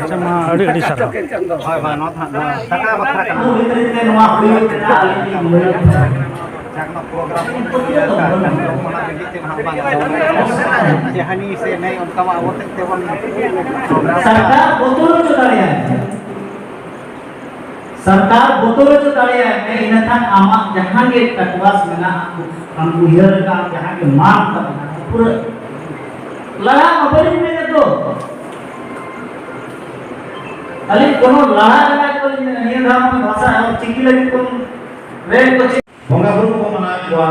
ᱟᱪᱪᱷᱟ, ᱢᱟ ᱟᱹᱰᱤ ᱟᱹᱰᱤ ᱥᱟᱨᱦᱟᱣ᱾ ᱦᱳᱭ, ᱦᱳᱭ, ᱱᱚᱣᱟ ᱫᱚ ᱦᱟᱸᱜ ᱱᱚᱣᱟ ᱫᱟᱠᱟ ᱵᱟᱠᱷᱨᱟ ᱠᱟᱱᱟ᱾ ᱡᱟᱦᱟᱸ ᱱᱚᱣᱟ ᱯᱨᱳᱜᱨᱟᱢ ᱠᱚ ᱤᱭᱟᱹ ᱟᱠᱟᱫ, ᱚᱱᱟ ᱞᱟᱹᱜᱤᱫ ᱛᱮ ᱱᱟᱦᱟᱜ ᱵᱟᱝ ᱡᱮ ᱦᱟᱹᱱᱤ ᱥᱮ ᱱᱟᱹᱭ ᱚᱱᱠᱟ ᱢᱟ ᱟᱵᱚ ᱛᱮᱫ ᱛᱮᱵᱚᱱ ᱯᱨᱳᱜᱨᱟᱢ ᱥᱚᱨᱠᱟᱨ ᱵᱚᱛᱚᱨ ᱦᱚᱪᱚ ᱫᱟᱲᱮᱭᱟᱜᱼᱟ᱾ ᱥᱚᱨᱠᱟᱨ ᱵᱚᱛᱚᱨ ᱦᱚᱪᱚ ᱫᱟᱲᱮᱭᱟᱜᱼᱟ, ᱤᱱᱟᱹᱠᱷᱟᱱ ᱟᱢᱟᱜ ᱡᱟᱦᱟᱸ ᱜᱮ ᱴᱟᱠᱣᱟᱥ ᱢᱮᱱᱟᱜᱼᱟ, ᱟᱢ ᱩᱭᱦᱟᱹᱨ ᱟᱠᱟᱫ ᱡᱟᱦᱟᱸ ᱜᱮ ᱢᱟᱱ ᱛᱟᱵᱚᱱᱟ, ᱯᱩᱨᱟᱹ ᱞᱟᱲᱟ ᱢᱟ ᱵᱟᱹᱧ ᱢᱮᱱᱮᱫ ᱫᱚ᱾ ᱟᱹᱞᱤᱧ ᱠᱳᱱᱳ ᱞᱟᱲᱟ ᱞᱟᱜᱟᱭ ᱫᱚ ᱵᱟᱹᱞᱤᱧ ᱢᱮᱱᱟ᱾ ᱱᱤᱭᱟᱹ ᱫᱷᱟᱣ ᱢᱟ ᱵᱷᱟᱥᱟ ᱟᱨ ᱪᱤᱠᱤ ᱞᱟᱹᱜᱤᱫ ᱵᱚᱱ ᱨᱮ ᱠᱚ ᱪᱮᱫ ᱵᱚᱸᱜᱟ ᱵᱩᱨᱩ ᱠᱚ ᱢᱟᱱᱟᱣᱮᱫ ᱠᱚᱣᱟ᱾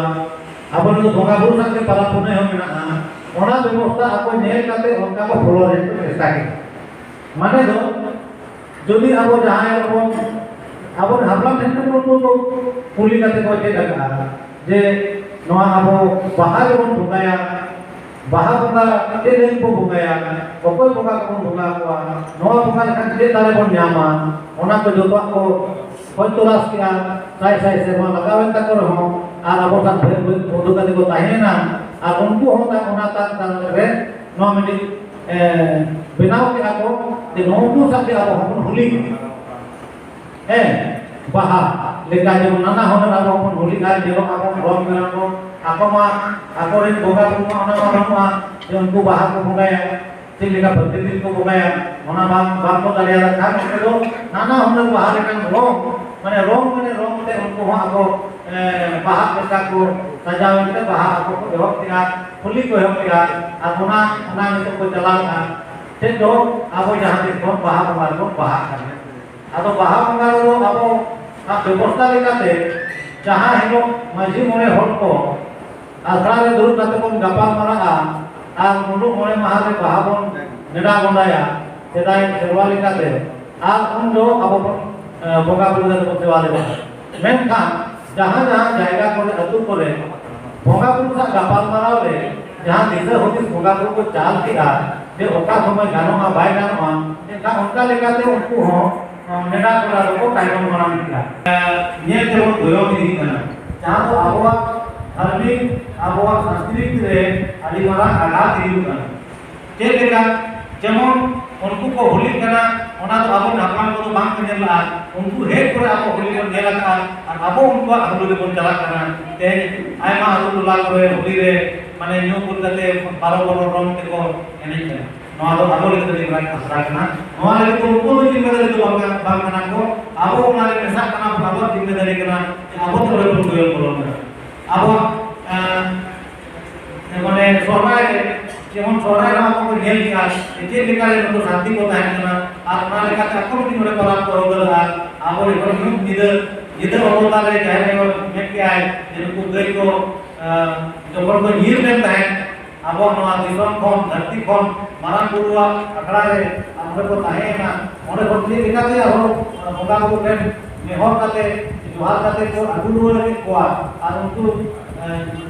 ᱟᱵᱚ ᱱᱤᱛᱚᱜ ᱵᱚᱸᱜᱟ ᱵᱩᱨᱩ ᱥᱟᱶᱛᱮ ᱯᱟᱨᱟᱵᱽ ᱯᱩᱱᱟᱹᱭ ᱦᱚᱸ ᱢᱮᱱᱟᱜᱼᱟ, ᱚᱱᱟ ᱵᱮᱵᱚᱥᱛᱷᱟ ᱟᱠᱚ ᱧᱮᱞ ᱠᱟᱛᱮ ᱚᱱᱠᱟ ᱠᱚ ᱯᱷᱚᱞᱳ ᱨᱮᱭᱟᱜ ᱠᱚ ᱪᱮᱥᱴᱟ ᱠᱮᱫᱟ᱾ ᱢᱟᱱᱮ ᱫᱚ ᱡᱩᱫᱤ ᱟᱵᱚ ᱡᱟᱦᱟᱸᱭ ᱵᱚᱱ, ᱟᱵᱚ ᱦᱟᱯᱲᱟᱢ ᱴᱷᱮᱱ ᱠᱷᱚᱱ ᱵᱚᱱ ᱠᱩᱞᱤ ᱠᱟᱛᱮ ᱵᱚᱱ ᱪᱮᱫ ᱟᱠᱟᱫᱼᱟ ᱡᱮ ᱱᱚᱣᱟ ᱟᱵᱚ ᱵᱟᱦᱟ ᱨᱮᱵᱚᱱ ᱵᱚᱸᱜᱟᱭᱟ, ᱵᱟᱦᱟ ᱵᱚᱸᱜᱟ ᱪᱮᱫ ᱞᱟᱹᱜᱤᱫ ᱵᱚ ᱵᱚᱸᱜᱟᱭᱟ, ᱚᱠᱚᱭ ᱵᱚᱸᱜᱟ ᱠᱚᱵᱚᱱ ᱵᱚᱸᱜᱟ ᱟᱠᱚᱣᱟ, ᱱᱚᱣᱟ ᱵᱚᱸᱜᱟ ᱞᱮᱠᱷᱟᱱ ᱪᱮᱫ ᱫᱟᱲᱮ ᱵᱚᱱ ᱧᱟᱢᱟ, ᱚᱱᱟ ᱠᱚ ᱡᱚᱛᱚᱣᱟᱜ ᱠᱚ ᱠᱷᱚᱡᱽ ᱛᱚᱞᱟᱥ ᱠᱮᱜᱼᱟ᱾ ᱥᱟᱭ ᱥᱟᱭ ᱥᱮᱨᱢᱟ ᱞᱟᱜᱟᱣᱮᱱ ᱛᱟᱠᱚ ᱨᱮᱦᱚᱸ ᱟᱨ ᱟᱵᱚ ᱥᱟᱶ ᱵᱷᱟᱹᱭ ᱵᱷᱟᱹᱭ ᱵᱚᱸᱫᱷᱩ ᱠᱟᱛᱮ ᱠᱚ ᱛᱟᱦᱮᱸᱭᱮᱱᱟ᱾ ᱟᱨ ᱩᱱᱠᱩ ᱦᱚᱸ ᱛᱟ-, ᱚᱱᱟ ᱛᱟᱠ ᱛᱟᱠ ᱨᱮ ᱱᱚᱣᱟ ᱢᱤᱫᱴᱤᱡ, ᱮ, ᱵᱮᱱᱟᱣ ᱠᱮᱜᱼᱟ ᱠᱚ ᱡᱮ ᱱᱩᱠᱩ ᱥᱟᱶ ᱜᱮ ᱟᱵᱚ ᱦᱚᱸᱵᱚᱱ ᱦᱳᱞᱤ᱾ ᱦᱮᱸ, ᱵᱟᱦᱟ ᱞᱮᱠᱟ ᱡᱮᱢᱚᱱ ᱱᱟᱱᱟ ᱦᱩᱱᱟᱹᱨ ᱟᱵᱚ ᱦᱚᱸᱵᱚᱱ ᱦᱳᱞᱤ ᱟᱨ ᱧᱮᱞᱚᱜ ᱟᱵᱚᱱ ᱨᱚᱝ ᱵᱮᱨᱚᱝ ᱠᱚ᱾ ᱟᱠᱚ ᱢᱟ, ᱟᱠᱚᱨᱮᱱ ᱵᱚᱸᱜᱟ ᱵᱩᱨᱩ ᱢᱟ ᱚᱱᱟ ᱢᱟ ᱵᱟᱹᱱᱩᱜᱼᱟ ᱡᱮ ᱩᱱᱠᱩ ᱵᱟᱦᱟ ᱠᱚ ᱵᱚᱸᱜᱟᱭᱟ᱾ ᱪᱮᱫ ᱞᱮᱠᱟ ᱯᱨᱚᱛᱤᱫᱤᱱ ᱠᱚ ᱵᱚᱸᱜᱟᱭᱟ, ᱚᱱᱟ ᱵᱟᱝ, ᱵᱟᱝ ᱠᱚ ᱫᱟᱲᱮᱭᱟᱫᱟ ᱠᱷᱟᱱ ᱩᱱᱠᱩ ᱫᱚ ᱱᱟᱱᱟ ᱦᱩᱱᱟᱹᱨ ᱵᱟᱦᱟ ᱞᱮᱠᱟᱱ ᱨᱚᱝ, ᱢᱟᱱᱮ ᱨᱚᱝ, ᱢᱟᱱᱮ ᱨᱚᱝ ᱛᱮ ᱩᱱᱠᱩ ᱦᱚᱸ ᱟᱠᱚ, ᱮ, ᱵᱟᱦᱟ ᱞᱮᱠᱟ ᱠᱚ ᱥᱟᱡᱟᱣ ᱮᱱᱛᱮ ᱵᱟᱦᱟ ᱟᱠᱚ ᱠᱚ ᱮᱦᱚᱵ ᱠᱮᱫᱼᱟ, ᱦᱳᱞᱤ ᱠᱚ ᱮᱦᱚᱵ ᱠᱮᱫᱼᱟ᱾ ᱟᱨ ᱚᱱᱟ, ᱚᱱᱟ ᱱᱤᱛᱚᱜ ᱠᱚ ᱪᱟᱞᱟᱣ ᱮᱫᱼᱟ᱾ ᱪᱮᱫ ᱫᱚ ᱟᱵᱚ ᱡᱟᱦᱟᱸ ᱛᱤᱥ ᱠᱷᱚᱱ ᱵᱟᱦᱟ ᱵᱚᱸᱜᱟ ᱨᱮᱵᱚᱱ ᱵᱟᱦᱟᱜ ᱠᱟᱱᱟ᱾ ᱟᱫᱚ ᱵᱟᱦᱟ ᱵᱚᱸᱜᱟ ᱨᱮᱫᱚ ᱟᱵᱚ ᱟᱜ ᱵᱮᱵᱚᱥᱛᱷᱟ ᱞᱮᱠᱟᱛᱮ ᱡᱟᱦᱟᱸ ᱦᱤᱞᱳᱜ ᱢᱟᱹᱡᱷᱤ ᱢᱚᱬᱮ ᱦᱚᱲ ᱠᱚ ᱟᱥᱲᱟ ᱨᱮ ᱫᱩᱲᱩᱵ ᱠᱟᱛᱮ ᱵᱚᱱ ᱜᱟᱯᱟᱞ ᱢᱟᱨᱟᱜᱼᱟ ᱟᱨ ᱢᱩᱞᱩᱜ ᱢᱚᱬᱮ ᱢᱟᱦᱟ ᱨᱮ ᱵᱟᱦᱟ ᱵᱚᱱ ᱱᱮᱰᱟ ᱜᱚᱸᱰᱟᱭᱟ ᱥᱮᱫᱟᱭ ᱥᱮᱨᱣᱟ ᱞᱮᱠᱟᱛᱮ, ᱟᱨ ᱩᱱ ᱡᱚᱦᱚᱜ ᱟᱵᱚ ᱵᱚᱱ, ᱮ, ᱵᱚᱸᱜᱟ ᱵᱩᱨᱩ ᱠᱟᱛᱮ ᱵᱚᱱ ᱥᱮᱵᱟ ᱫᱮᱵᱟ᱾ ᱢᱮᱱᱠᱷᱟᱱ ᱡᱟᱦᱟᱸ ᱡᱟᱦᱟᱸ ᱡᱟᱭᱜᱟ ᱠᱚᱨᱮ, ᱟᱹᱛᱩ ᱠᱚᱨᱮ ᱵᱚᱸᱜᱟ ᱵᱩᱨᱩ ᱥᱟᱶ ᱜᱟᱯᱟᱞ ᱢᱟᱨᱟᱣ ᱨᱮ ᱡᱟᱦᱟᱸ ᱫᱤᱥᱟᱹ ᱦᱩᱫᱤᱥ ᱵᱚᱸᱜᱟ ᱵᱩᱨᱩ ᱠᱚ ᱪᱟᱞ ᱠᱮᱫᱼᱟ ᱡᱮ ᱚᱠᱟ ᱥᱚᱢᱚᱭ ᱜᱟᱱᱚᱜᱼᱟ, ᱵᱟᱭ ᱜᱟᱱᱚᱜᱼᱟ, ᱮᱱᱠᱷᱟᱱ ᱚᱱᱠᱟ ᱞᱮᱠᱟᱛᱮ ᱩᱱᱠᱩ ᱦᱚᱸ ᱱᱮᱰᱟ ᱠᱚᱨᱟ ᱫᱚᱠᱚ ᱛᱟᱭᱱᱚᱢ ᱢᱟᱲᱟᱝ ᱜᱮᱭᱟ᱾ ᱧᱮᱞ ᱛᱮᱵᱚᱱ ᱵᱚᱭᱚᱱ ᱤᱫᱤᱜ ᱠᱟᱱᱟ, ᱡᱟᱦᱟᱸ ᱫᱚ ᱟᱵᱚᱣᱟᱜ ᱫᱷᱟᱨᱢᱤᱠ, ᱟᱵᱚᱣᱟᱜ ᱥᱟᱝᱥᱠᱨᱤᱛᱤᱠ ᱨᱮ ᱟᱹᱰᱤ ᱢᱟᱨᱟᱝ ᱟᱜᱷᱟᱛ ᱦᱩᱭᱩᱜ ᱠᱟᱱᱟ᱾ ᱪᱮᱫ ᱞᱮᱠᱟ? ᱡᱮᱢᱚᱱ ᱩᱱᱠᱩ ᱠᱚ ᱦᱳᱞᱤᱜ ᱠᱟᱱᱟ, ᱚᱱᱟ ᱫᱚ ᱟᱵᱚ ᱦᱟᱯᱲᱟᱢ ᱠᱚᱫᱚ ᱵᱟᱝ ᱠᱚ ᱧᱮᱞ ᱞᱟᱜᱼᱟ᱾ ᱩᱱᱠᱩ ᱦᱮᱡ ᱯᱚᱨᱮ ᱟᱵᱚ ᱦᱳᱞᱤ ᱵᱚᱱ ᱧᱮᱞ ᱟᱠᱟᱫᱼᱟ ᱟᱨ ᱟᱵᱚ ᱩᱱᱠᱩᱣᱟᱜ ᱦᱳᱞᱤ ᱨᱮᱵᱚᱱ ᱪᱟᱞᱟᱜ ᱠᱟᱱᱟ᱾ ᱛᱮᱦᱮᱧ ᱟᱭᱢᱟ ᱟᱹᱛᱩ ᱴᱚᱞᱟ ᱠᱚᱨᱮ ᱦᱳᱞᱤ ᱨᱮ ᱢᱟᱱᱮ ᱧᱩ ᱵᱩᱞ ᱠᱟᱛᱮ ᱵᱟᱨᱚ ᱵᱚᱨᱚ ᱨᱚᱝ ᱛᱮᱠᱚ ᱮᱱᱮᱡ ᱠᱟᱱᱟ᱾ ᱱᱚᱣᱟ ᱫᱚ ᱟᱵᱚ ᱞᱟᱹᱜᱤᱫ ᱟᱹᱰᱤ ᱢᱟᱨᱟᱝ ᱠᱷᱟᱛᱨᱟ ᱠᱟᱱᱟ᱾ ᱱᱚᱣᱟ ᱞᱟᱹᱜᱤᱫ ᱫᱚ ᱩᱱᱠᱩ ᱫᱚ ᱡᱤᱢᱢᱮᱫᱟᱨᱤ ᱫᱚ ᱵᱟᱝ ᱠᱟᱱᱟ, ᱵᱟᱝ ᱠᱟᱱᱟ ᱠᱚ᱾ ᱟᱵᱚ ᱚᱱᱟ ᱨᱮ ᱢᱮᱥᱟᱜ ᱠᱟᱱᱟ ᱵᱚᱱ, ᱟᱵᱚᱣᱟᱜ ᱡᱤᱢᱢᱮᱫᱟᱨᱤ ᱠᱟᱱᱟ ᱡᱮ ᱟᱵᱚ ᱫᱚ ᱚᱸᱰᱮ ᱵᱚᱱ ᱜᱚᱭᱚᱱ ᱵᱚᱞᱚᱱ ᱠᱟᱱᱟ᱾ ᱟᱵᱚᱣᱟᱜ, ᱟᱸ, ᱢᱟᱱᱮ ᱥᱚᱦᱨᱟᱭ ᱨᱮ, ᱡᱮᱢᱚᱱ ᱥᱚᱦᱨᱟᱭ ᱨᱮᱦᱚᱸ ᱟᱵᱚ ᱵᱚᱱ ᱧᱮᱞ ᱠᱮᱜᱼᱟ ᱡᱮ ᱪᱮᱫ ᱞᱮᱠᱟ ᱨᱮ ᱱᱩᱠᱩ ᱥᱟᱱᱛᱤ ᱠᱚ ᱛᱟᱦᱮᱸ ᱠᱟᱱᱟ ᱟᱨ ᱚᱱᱟ ᱞᱮᱠᱟᱛᱮ ᱟᱠᱚ ᱢᱤᱫᱴᱤᱡ ᱚᱸᱰᱮ ᱯᱚᱨᱚᱵᱽ ᱠᱚ ᱦᱩᱭ ᱫᱟᱲᱮᱭᱟᱜᱼᱟ᱾ ᱟᱵᱚ ᱡᱚᱠᱷᱚᱱ ᱧᱩᱛ ᱧᱤᱫᱟᱹ, ᱧᱤᱫᱟᱹ ᱚᱵᱚᱛᱟᱨ ᱨᱮ ᱡᱟᱦᱮᱨ ᱟᱭᱳ ᱢᱮᱱ ᱠᱮᱜᱼᱟᱭ ᱡᱮ ᱱᱩᱠᱩ ᱜᱟᱹᱭ ᱠᱚ, ᱟᱸ, ᱡᱚᱠᱷᱚᱱ ᱠᱚ ᱧᱤᱨ ᱞᱮᱱ ᱛᱟᱦᱮᱸᱫ, ᱟᱵᱚ ᱱᱚᱣᱟ ᱫᱤᱥᱚᱢ ᱠᱷᱚᱱ, ᱫᱷᱟᱹᱨᱛᱤ ᱠᱷᱚᱱ ᱢᱟᱨᱟᱝ ᱵᱩᱨᱩᱣᱟᱜ ᱟᱠᱷᱲᱟ ᱨᱮ ᱟᱨ ᱚᱸᱰᱮ ᱠᱚ ᱛᱟᱦᱮᱸᱭᱮᱱᱟ᱾ ᱚᱸᱰᱮ ᱠᱷᱚᱱ ᱪᱮᱫ ᱞᱮᱠᱟᱛᱮ ᱟᱵᱚ ᱵᱚᱸᱜᱟ ᱵᱩᱨᱩ ᱴᱷᱮᱱ ᱱᱮᱦᱚᱨ ᱠᱟᱛᱮ, ᱡᱚᱦᱟᱨ ᱠᱟᱛᱮ ᱠᱚ ᱟᱹᱜᱩ ᱨᱩᱣᱟᱹᱲ ᱠᱮᱫ ᱠᱚᱣᱟ᱾ ᱟᱨ ᱩᱱᱠᱩ, ᱮ,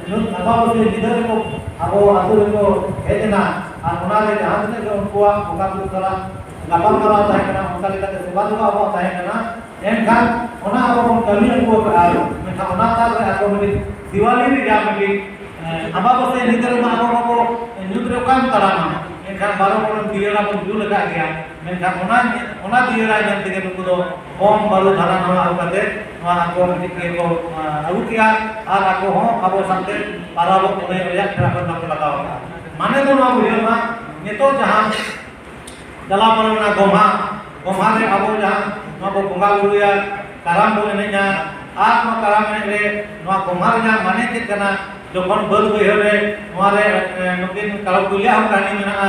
ᱧᱩᱛ ᱟᱢᱵᱟᱵᱟᱹᱥᱭᱟᱹ ᱧᱤᱫᱟᱹ ᱨᱮᱠᱚ ᱟᱵᱚ ᱟᱹᱛᱩ ᱨᱮᱠᱚ ᱦᱮᱡ ᱮᱱᱟ᱾ ᱟᱨ ᱚᱱᱟ ᱨᱮ ᱡᱟᱦᱟᱸ ᱛᱤᱱᱟᱹᱜ ᱜᱮ ᱩᱱᱠᱩᱣᱟᱜ ᱵᱚᱸᱜᱟ ᱵᱩᱨᱩ ᱥᱟᱞᱟᱜ ᱜᱟᱯᱟᱞ ᱢᱟᱨᱟᱣ ᱛᱟᱦᱮᱸ ᱠᱟᱱᱟ, ᱚᱱᱠᱟ ᱞᱮᱠᱟᱛᱮ ᱥᱮᱵᱟ ᱫᱮᱵᱟ ᱟᱵᱚᱣᱟᱜ ᱛᱟᱦᱮᱸ ᱠᱟᱱᱟ᱾ ᱮᱱᱠᱷᱟᱱ ᱚᱱᱟ ᱟᱵᱚ ᱵᱚᱱ ᱠᱟᱹᱢᱤ ᱟᱹᱜᱩ ᱟᱠᱟᱫᱼᱟ᱾ ᱢᱮᱱᱠᱷᱟᱱ ᱚᱱᱟ ᱛᱟᱞ ᱨᱮ ᱟᱠᱚ ᱢᱤᱫᱴᱤᱡ ᱫᱤᱣᱟᱞᱤ ᱨᱮᱭᱟᱜ ᱢᱤᱫᱴᱤᱡ, ᱮ, ᱟᱢᱵᱟᱵᱟᱹᱥᱭᱟᱹ ᱧᱤᱫᱟᱹ ᱨᱮᱢᱟ ᱟᱵᱚ ᱢᱟᱵᱚ ᱧᱩᱛ ᱨᱮ ᱚᱠᱟᱢ ᱛᱟᱲᱟᱢᱟ? ᱢᱮᱱᱠᱷᱟᱱ ᱵᱟᱨᱚ ᱵᱚᱨᱚᱱ ᱫᱤᱭᱟᱹᱲᱟ ᱵᱚᱱ ᱡᱩᱞ ᱟᱠᱟᱫ ᱜᱮᱭᱟ᱾ ᱢᱮᱱᱠᱷᱟᱱ ᱚᱱᱟ, ᱚᱱᱟ ᱫᱤᱭᱟᱹᱲᱟ ᱧᱮᱞ ᱛᱮᱜᱮ ᱱᱩᱠᱩ ᱫᱚ ᱠᱚᱢ ᱵᱟᱹᱨᱩ ᱫᱷᱟᱨᱟ ᱱᱚᱣᱟ ᱟᱹᱜᱩ ᱠᱟᱛᱮ ᱱᱚᱣᱟ ᱟᱠᱚ ᱢᱤᱫᱴᱤᱡ ᱜᱮᱠᱚ, ᱮ, ᱟᱹᱜᱩ ᱠᱮᱜᱼᱟ ᱟᱨ ᱟᱠᱚ ᱦᱚᱸ ᱟᱵᱚ ᱥᱟᱶᱛᱮ ᱯᱟᱨᱟᱵᱚᱜ ᱯᱩᱱᱟᱹᱭ ᱨᱮᱭᱟᱜ ᱯᱷᱮᱨᱟ ᱠᱚ ᱞᱟᱜᱟᱣ ᱟᱠᱟᱫᱼᱟ᱾ ᱢᱟᱱᱮ ᱫᱚ ᱱᱚᱣᱟ ᱵᱩᱡᱷᱟᱹᱣ ᱢᱟ, ᱱᱤᱛᱚᱜ ᱡᱟᱦᱟᱸ ᱪᱟᱞᱟᱣ ᱯᱟᱨᱚᱢᱮᱱᱟ ᱜᱚᱢᱦᱟ᱾ ᱜᱚᱢᱦᱟ ᱨᱮ ᱟᱵᱚ ᱡᱟᱦᱟᱸ ᱱᱚᱣᱟ ᱵᱚ ᱵᱚᱸᱜᱟ ᱵᱩᱨᱩᱭᱟ, ᱠᱟᱨᱟᱢ ᱵᱚ ᱮᱱᱮᱡᱟ, ᱟᱨ ᱱᱚᱣᱟ ᱠᱟᱨᱟᱢ ᱮᱱᱮᱡ ᱨᱮ ᱱᱚᱣᱟ ᱜᱚᱢᱦᱟ ᱨᱮᱱᱟᱜ ᱢᱟᱱᱮ ᱪᱮᱫ ᱠᱟᱱᱟ? ᱡᱚᱠᱷᱚᱱ ᱵᱟᱹᱫᱽ ᱵᱟᱹᱭᱦᱟᱹᱲ ᱨᱮ ᱱᱚᱣᱟ ᱨᱮ, ᱮ, ᱱᱩᱠᱤᱱ ᱠᱟᱨᱚ ᱠᱩᱭᱞᱟᱹ ᱦᱚᱸ ᱠᱟᱹᱦᱱᱤ ᱢᱮᱱᱟᱜᱼᱟ,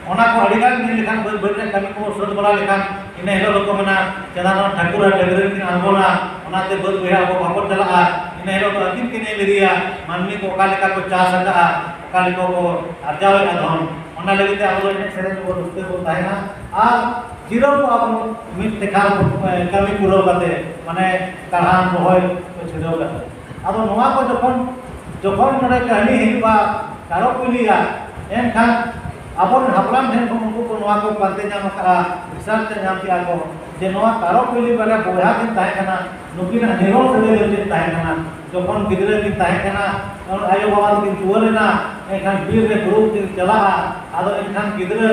ᱚᱱᱟ ᱠᱚ ᱟᱹᱰᱤ ᱜᱟᱱ ᱧᱮᱞ ᱞᱮᱠᱷᱟᱱ ᱵᱟᱹᱫᱽ ᱵᱟᱹᱭᱦᱟᱹᱲ ᱨᱮ ᱠᱟᱹᱢᱤ ᱠᱚ ᱥᱟᱹᱛ ᱵᱟᱲᱟ ᱞᱮᱠᱷᱟᱱ ᱤᱱᱟᱹ ᱦᱤᱞᱳᱜ ᱫᱚᱠᱚ ᱢᱮᱱᱟ, ᱪᱮᱫᱟᱜ ᱱᱚᱣᱟ ᱴᱷᱟᱹᱠᱩᱨ ᱟᱨ ᱰᱟᱹᱝᱨᱤ ᱠᱤᱱ ᱟᱬᱜᱚᱱᱟ, ᱚᱱᱟᱛᱮ ᱵᱟᱹᱫᱽ ᱵᱟᱹᱭᱦᱟᱹᱲ ᱟᱵᱚ ᱵᱟᱵᱚᱱ ᱪᱟᱞᱟᱜᱼᱟ᱾ ᱤᱱᱟᱹ ᱦᱤᱞᱳᱜ ᱫᱚ ᱟᱹᱠᱤᱱ ᱠᱤᱱ ᱧᱮᱞ ᱤᱫᱤᱭᱟ, ᱢᱟᱹᱱᱢᱤ ᱠᱚ ᱚᱠᱟ ᱞᱮᱠᱟ ᱠᱚ ᱪᱟᱥ ᱟᱠᱟᱫᱼᱟ, ᱚᱠᱟ ᱞᱮᱠᱟ ᱠᱚ ᱟᱨᱡᱟᱣᱮᱫᱼᱟ ᱫᱷᱚᱱ᱾ ᱚᱱᱟ ᱞᱟᱹᱜᱤᱫ ᱛᱮ ᱟᱵᱚ ᱫᱚ ᱮᱱᱮᱡ ᱥᱮᱨᱮᱧ ᱨᱮᱵᱚᱱ ᱨᱟᱹᱥᱠᱟᱹ ᱵᱚᱱ ᱛᱟᱦᱮᱱᱟ ᱟᱨ ᱡᱤᱨᱟᱹᱣ ᱠᱚᱜᱼᱟ ᱵᱚᱱ ᱢᱤᱫ ᱛᱮᱠᱷᱟᱱ, ᱮ, ᱠᱟᱹᱢᱤ ᱯᱩᱨᱟᱹᱣ ᱠᱟᱛᱮ, ᱢᱟᱱᱮ ᱠᱟᱲᱦᱟᱱ ᱨᱚᱦᱚᱭ ᱠᱚ ᱪᱷᱤᱰᱟᱹᱣ ᱠᱟᱛᱮ᱾ ᱟᱫᱚ ᱱᱚᱣᱟ ᱠᱚ ᱡᱚᱠᱷᱚᱱ, ᱡᱚᱠᱷᱚᱱ ᱱᱚᱰᱮ ᱠᱟᱹᱦᱱᱤ ᱦᱤᱡᱩᱜᱼᱟ ᱠᱟᱨᱚ ᱠᱩᱭᱞᱤᱭᱟ, ᱮᱱᱠᱷᱟᱱ ᱟᱵᱚᱨᱮᱱ ᱦᱟᱯᱲᱟᱢ ᱴᱷᱮᱱ ᱠᱷᱚᱱ ᱩᱱᱠᱩ ᱠᱚ ᱱᱚᱣᱟ ᱠᱚ ᱯᱟᱱᱛᱮ ᱧᱟᱢ ᱟᱠᱟᱫᱼᱟ, research ᱛᱮ ᱧᱟᱢ ᱠᱮᱫᱼᱟ ᱠᱚ ᱡᱮ ᱱᱚᱣᱟ ᱠᱟᱨᱚ ᱠᱩᱭᱞᱤ ᱵᱟᱨᱭᱟ ᱵᱚᱭᱦᱟ ᱠᱤᱱ ᱛᱟᱦᱮᱸ ᱠᱟᱱᱟ, ᱱᱩᱠᱤᱱᱟᱜ ᱱᱤᱨᱚᱲ ᱥᱟᱹᱜᱟᱹᱭ ᱫᱚ ᱪᱮᱫ ᱛᱟᱦᱮᱸ ᱠᱟᱱᱟ? ᱡᱚᱠᱷᱚᱱ ᱜᱤᱫᱽᱨᱟᱹ ᱠᱤᱱ ᱛᱟᱦᱮᱸ ᱠᱟᱱᱟ, ᱩᱱ ᱟᱭᱳ ᱵᱟᱵᱟ ᱛᱟᱹᱠᱤᱱ ᱴᱩᱣᱟᱹᱨ ᱮᱱᱟ, ᱮᱱᱠᱷᱟᱱ ᱵᱤᱨ ᱨᱮ ᱵᱩᱨᱩ ᱠᱤᱱ ᱪᱟᱞᱟᱜᱼᱟ, ᱟᱫᱚ ᱮᱱᱠᱷᱟᱱ ᱜᱤᱫᱽᱨᱟᱹ,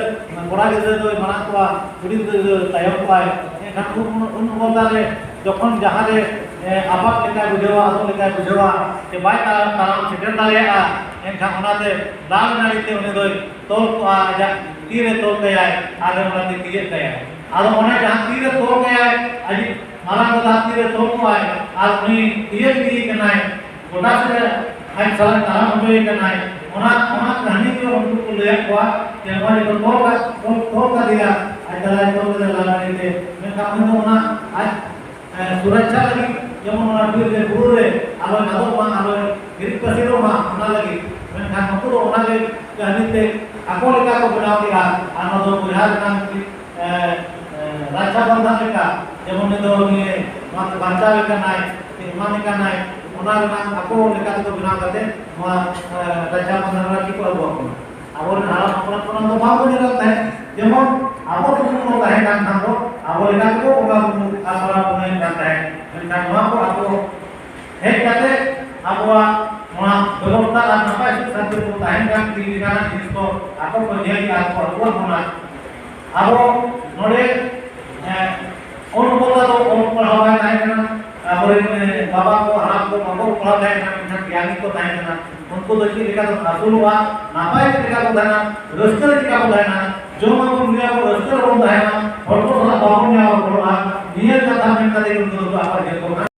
ᱠᱚᱲᱟ ᱜᱤᱫᱽᱨᱟᱹ ᱫᱚᱭ ᱢᱟᱲᱟᱝ ᱠᱚᱣᱟ, ᱠᱩᱲᱤ ᱜᱤᱫᱽᱨᱟᱹ ᱫᱚᱭ ᱛᱟᱭᱚᱢ ᱠᱚᱣᱟᱭ᱾ ᱮᱱᱠᱷᱟᱱ ᱩᱱ, ᱩᱱ, ᱩᱱ ᱚᱵᱚᱥᱛᱟ ᱨᱮ ᱡᱚᱠᱷᱚᱱ ᱡᱟᱦᱟᱸ ᱨᱮ, ᱮ, ᱟᱯᱟᱛ ᱞᱮᱠᱟᱭ ᱵᱩᱡᱷᱟᱹᱣᱟ, ᱟᱫᱚ ᱞᱮᱠᱟᱭ ᱵᱩᱡᱷᱟᱹᱣᱟ, ᱥᱮ ᱵᱟᱭ ᱛᱟᱲᱟᱢ, ᱛᱟᱲᱟᱢ ᱥᱮᱴᱮᱨ ᱫᱟᱲᱮᱭᱟᱜᱼᱟ, ᱮᱱᱠᱷᱟᱱ ᱚᱱᱟᱛᱮ ᱰᱟᱝ ᱱᱟᱹᱲᱤ ᱛᱮ ᱩᱱᱤ ᱫᱚᱭ ᱛᱚᱞ ᱠᱚᱜᱼᱟ, ᱟᱡᱟᱜ ᱛᱤ ᱨᱮ ᱛᱚᱞ ᱠᱟᱭᱟᱭ ᱟᱨ ᱚᱱᱟᱛᱮ ᱛᱤᱭᱟᱹᱜ ᱠᱟᱭᱟᱭ᱾ ᱟᱫᱚ ᱚᱱᱮ ᱡᱟᱦᱟᱸ ᱛᱤ ᱨᱮ ᱛᱚᱞ ᱠᱟᱭᱟᱭ, ᱟᱡ ᱢᱟᱨᱟᱝ ᱫᱟᱫᱟ ᱛᱤ ᱨᱮ ᱛᱚᱞ ᱠᱚᱜᱼᱟᱭ ᱟᱨ ᱩᱱᱤ ᱛᱤᱭᱟᱹᱜ ᱤᱫᱤᱭᱮ ᱠᱟᱱᱟᱭ, ᱜᱚᱴᱟ ᱥᱮᱫ ᱟᱡ ᱥᱟᱞᱟᱜ ᱛᱟᱲᱟᱢ ᱦᱚᱪᱚᱭᱮ ᱠᱟᱱᱟᱭ᱾ ᱚᱱᱟ, ᱚᱱᱟ ᱠᱟᱹᱦᱱᱤ ᱠᱚ ᱩᱱᱠᱩ ᱠᱚ ᱞᱟᱹᱭᱟᱫ ᱠᱚᱣᱟ ᱡᱮ ᱱᱚᱣᱟ ᱡᱚᱠᱷᱚᱱ ᱛᱚᱞ ᱠᱟ-, ᱛᱚᱞ, ᱛᱚᱞ ᱠᱟᱫᱮᱭᱟ, ᱟᱡ ᱫᱟᱫᱟᱭ ᱛᱚᱞ ᱠᱟᱫᱮᱭᱟ ᱞᱟᱜᱟᱱᱤ ᱛᱮ, ᱢᱮᱱᱠᱷᱟᱱ ᱩᱱᱤ ᱫᱚ ᱚᱱᱟ ᱟᱡ, ᱮ, ᱥᱩᱨᱚᱠᱪᱷᱟ ᱞᱟᱹᱜᱤᱫ, ᱡᱮᱢᱚᱱ ᱚᱱᱟ ᱵᱤᱨ ᱨᱮ, ᱵᱩᱨᱩ ᱨᱮ ᱟᱞᱚᱭ ᱟᱫᱚᱜ ᱢᱟ, ᱟᱞᱚᱭ ᱦᱤᱨᱤᱡ ᱯᱟᱹᱥᱤᱨᱚᱜ ᱢᱟ, ᱚᱱᱟ ᱞᱟᱹᱜᱤᱫ᱾ ᱢᱮᱱᱠᱷᱟᱱ ᱱᱩᱠᱩ ᱫᱚ ᱚᱱᱟ ᱜᱮ ᱠᱟᱹᱦᱱᱤ ᱛᱮ ᱟᱠᱚ ᱞᱮᱠᱟ ᱠᱚ ᱵᱮᱱᱟᱣ ᱠᱮᱫᱼᱟ᱾ ᱟᱨ ᱱᱚᱣᱟ ᱫᱚ ᱵᱚᱭᱦᱟ ᱨᱮᱱᱟᱜ ᱢᱤᱫᱴᱤᱡ, ᱮ, ᱮ, ᱨᱟᱠᱷᱟ ᱵᱟᱸᱫᱷᱚᱱ ᱞᱮᱠᱟ, ᱡᱮᱢᱚᱱ ᱩᱱᱤ ᱫᱚ ᱱᱤᱭᱟᱹ ᱱᱚᱣᱟ ᱛᱮ ᱵᱟᱧᱪᱟᱣ ᱮ ᱠᱟᱱᱟᱭ, ᱮᱢᱟᱱ ᱮ ᱠᱟᱱᱟᱭ, ᱚᱱᱟ ᱨᱮᱱᱟᱜ ᱟᱠᱚ ᱞᱮᱠᱟ ᱛᱮᱠᱚ ᱵᱮᱱᱟᱣ ᱠᱟᱛᱮ ᱱᱚᱣᱟ, ᱮ, ᱨᱟᱠᱷᱟ ᱵᱟᱸᱫᱷᱚᱱ ᱨᱮᱱᱟᱜ ᱪᱮᱫ ᱠᱚ ᱟᱹᱜᱩᱣᱟᱜ ᱵᱚᱱᱟ᱾ ᱟᱵᱚᱨᱮᱱ ᱦᱟᱲᱟᱢ ᱦᱟᱯᱲᱟᱢ ᱠᱚ ᱚᱱᱟ ᱫᱚ ᱵᱟᱝ ᱵᱚᱱ ᱧᱮᱞ ᱛᱟᱦᱮᱸᱫ᱾ ᱡᱮᱢᱚᱱ ᱟᱵᱚ ᱥᱩᱢᱩᱝ ᱵᱚᱱ ᱛᱟᱦᱮᱸ ᱠᱟᱱ ᱠᱷᱟᱱ ᱫᱚ ᱟᱵᱚ ᱞᱮᱠᱟ ᱛᱮᱵᱚ ᱵᱚᱸᱜᱟ ᱵᱩᱨᱩ ᱟᱨ ᱯᱚᱨᱚᱵᱽ ᱯᱩᱱᱟᱹᱭ ᱠᱟᱱ ᱛᱟᱦᱮᱸᱫ᱾ ᱢᱮᱱᱠᱷᱟᱱ ᱱᱚᱣᱟ ᱠᱚ ᱟᱵᱚ ᱦᱮᱡ ᱠᱟᱛᱮ ᱟᱵᱚᱣᱟᱜ ᱱᱚᱣᱟ ᱵᱮᱵᱚᱥᱛᱷᱟ ᱟᱨ ᱱᱟᱯᱟᱭ ᱥᱩᱠ ᱥᱟᱱᱛᱤ ᱨᱮᱵᱚᱱ ᱛᱟᱦᱮᱱ ᱠᱟᱱ ᱛᱤ ᱞᱮᱠᱟᱱᱟᱜ ᱡᱤᱱᱤᱥ ᱠᱚ ᱟᱠᱚ ᱠᱚ ᱧᱮᱞ ᱠᱮᱜᱼᱟ, ᱟᱠᱚ ᱟᱹᱜᱩᱣᱟᱜ ᱵᱚᱱᱟ᱾ ᱟᱵᱚ ᱱᱚᱰᱮ, ᱮ, ᱩᱱ ᱚᱠᱛᱚ ᱫᱚ ᱚᱞ ᱯᱟᱲᱦᱟᱣ ᱵᱟᱭ ᱛᱟᱦᱮᱸ ᱠᱟᱱᱟ᱾ ᱟᱵᱚᱨᱮᱱ, ᱮ, ᱵᱟᱵᱟ ᱠᱚ, ᱦᱟᱲᱟᱢ ᱠᱚ ᱵᱟᱠᱚ ᱚᱞ ᱯᱟᱲᱦᱟᱣ ᱛᱟᱦᱮᱸ ᱠᱟᱱᱟ, ᱢᱮᱱᱠᱷᱟᱱ ᱜᱮᱭᱟᱱᱤ ᱠᱚ ᱛᱟᱦᱮᱸ ᱠᱟᱱᱟ᱾ ᱩᱱᱠᱩ ᱫᱚ ᱪᱮᱫ ᱞᱮᱠᱟ ᱠᱚ ᱟᱹᱥᱩᱞᱚᱜᱼᱟ, ᱱᱟᱯᱟᱭ ᱪᱮᱫ ᱞᱮᱠᱟ ᱠᱚ ᱛᱟᱦᱮᱱᱟ, ᱨᱟᱹᱥᱠᱟᱹ ᱨᱮ ᱪᱮᱫ ᱞᱮᱠᱟ ᱠᱚ ᱛᱟᱦᱮᱱᱟ, ᱡᱚᱢ ᱟᱵᱚᱱ, ᱧᱩᱭ ᱟᱵᱚᱱ, ᱨᱟᱹᱥᱠᱟᱹ ᱨᱮᱵᱚᱱ ᱛᱟᱦᱮᱱᱟ, ᱦᱚᱲ ᱠᱚ ᱥᱟᱞᱟᱜ ᱵᱟᱵᱚᱱ ᱧᱟᱢ ᱨᱚᱯᱚᱲᱚᱜᱼᱟ, ᱱᱤᱭᱟᱹ ᱠᱟᱛᱷᱟ ᱢᱮᱱ ᱠᱟᱛᱮ ᱩᱱᱠᱩ ᱫᱚᱠᱚ ᱟᱠᱚᱣᱟᱜ ᱡᱤᱭᱚᱱ ᱠᱚ